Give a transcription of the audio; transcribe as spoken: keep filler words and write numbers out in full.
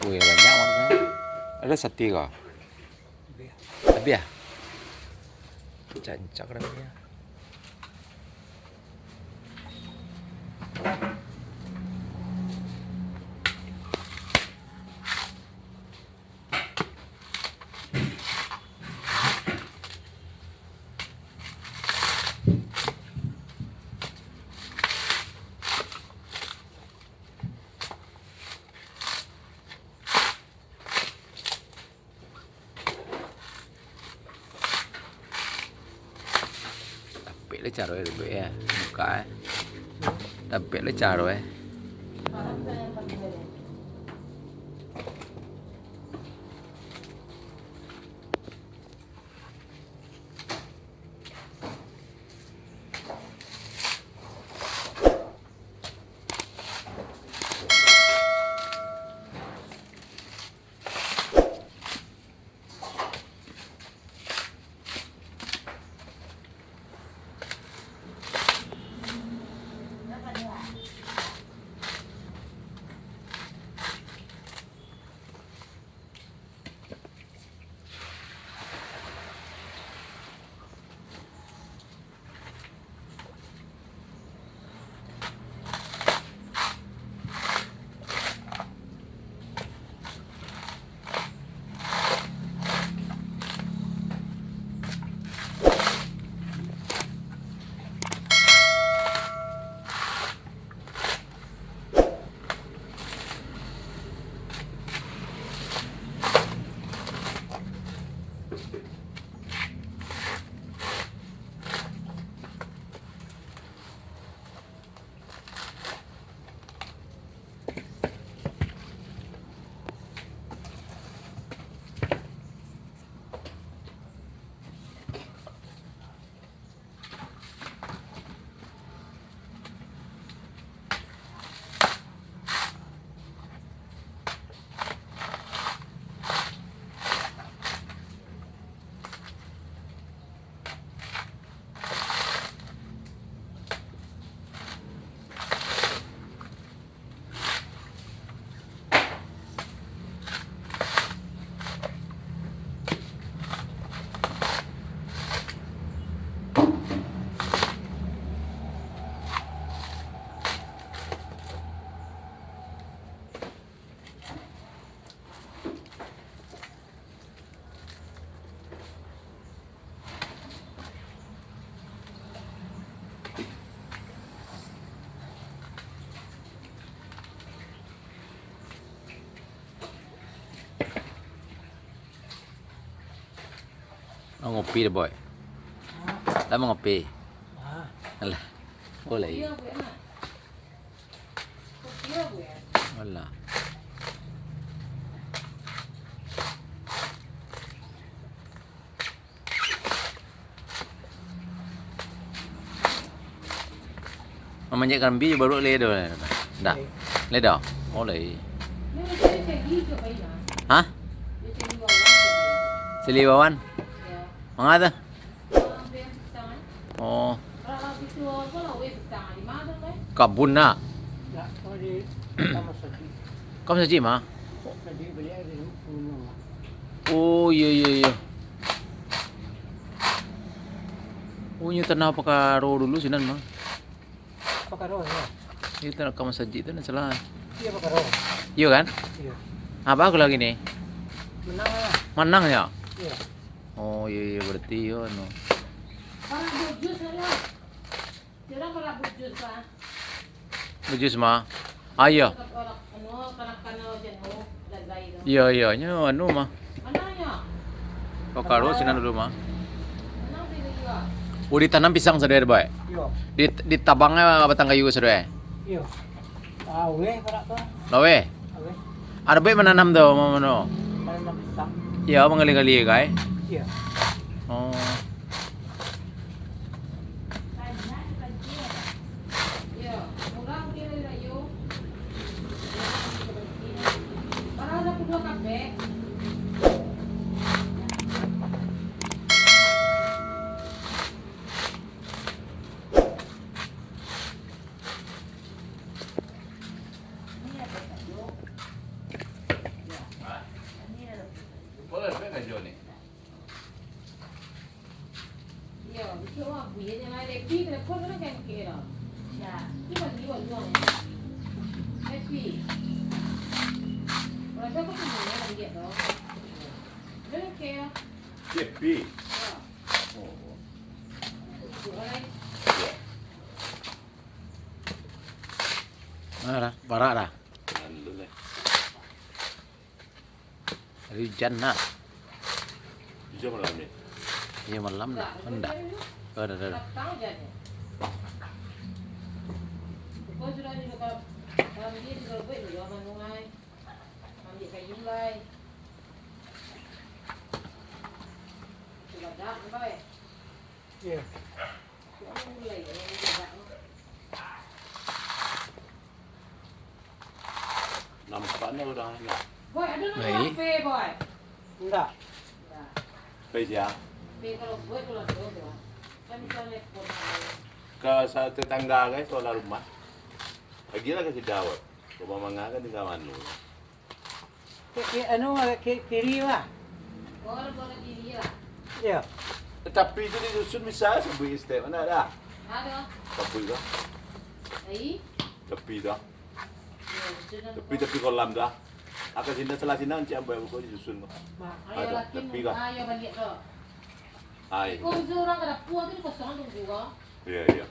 Wih, banyak warnonyo. Ado sate ko? Habis ah? Rancak-rancak dah habis ah. Tapek lah caro e, buek e. Buka e. Tapek lah caro e. Oh, ngopi deh, Boy. Lah mau ngopi? Ah. Alah. Boleh. Alah. Mamanjek karambia jo baruak lai ado? Ndak. Lai ado? Oh, lai. Hah? Sili Wawan? Manga tu? Oh. Kabun nak? Kamu saji mah? Oh, iyo, iyo, iyo. Oh, inyo tanah pakaro dulu sinan mah. Pakaro, iyo. Iyo, tanah ka masajik tu, ndak salah. Iyo, pakaro. Iyo kan? Iyo. Apo aku lagi ni? Manang lah. Manang yo? Iyo. Oh, iyo, iyo, berarti iyo, anu. Parah bujus lah. Kira parah bujus lah. Bujus mah. Ah, iyo. Iyo, iyo, nyo anu mah. Pakaro sinan dulu mah. Oh, ditanam pisang sadoe, Boy? Iyo. Di, ditabang batang kayu sadoe? Iyo. Laweh, parak tu. Laweh? Laweh. Ado baik mananam tu, ma-, mano? Mananam pisang. Iyo, manggali-gali kai? Iyo. Oh. Iya, jangan happy, kenapa kena kengkek dah? Ya. Itu kan liwat luang ya. Happy. Rasa aku tu mana dia tu? Dia kengkek ya. Happy. Ya. Oh. Itu kan. Ya. Mana dah? Barak dah. Lalu lah. Hari hujan nak. Hujan malam ni? Iya, malam dah. Endak. Oh, dah, dah, dah. Kau sudah di dekat dalam dia di Gerobek tu, jangan nungai. Ambil kayu lai. Sudah dah, sampai. Iya. Nampak ni orang ni. Boy, ada nak Baik. Kafe, Boy? Enggak. Enggak. Baik, ya. Tapi kalau Boy, kalau ada, Boy. Kan bisa nelpon. Ka sa-, tetangga kan, sebelah rumah. Agilah ka sida, Boy. Rumah manga kan tinggal mano. Ke, ke, anu, ke kiri lah. Oh, ada bola kiri lah. Iya. Tapi tu di dusun bisa sabuik step, mana dah? Ada. Sabuik lah. Ai? Tapi dah. Iya, dusun ada. Tapi, tapi kolam dah. Akan sini, salah sini, encik ambai buka di dusun. Mak, ayo ada, laki tapi dah. Ayo balik tu. Ai. Kau urang ka dapur tu di kosong tu juga. Iya, iya.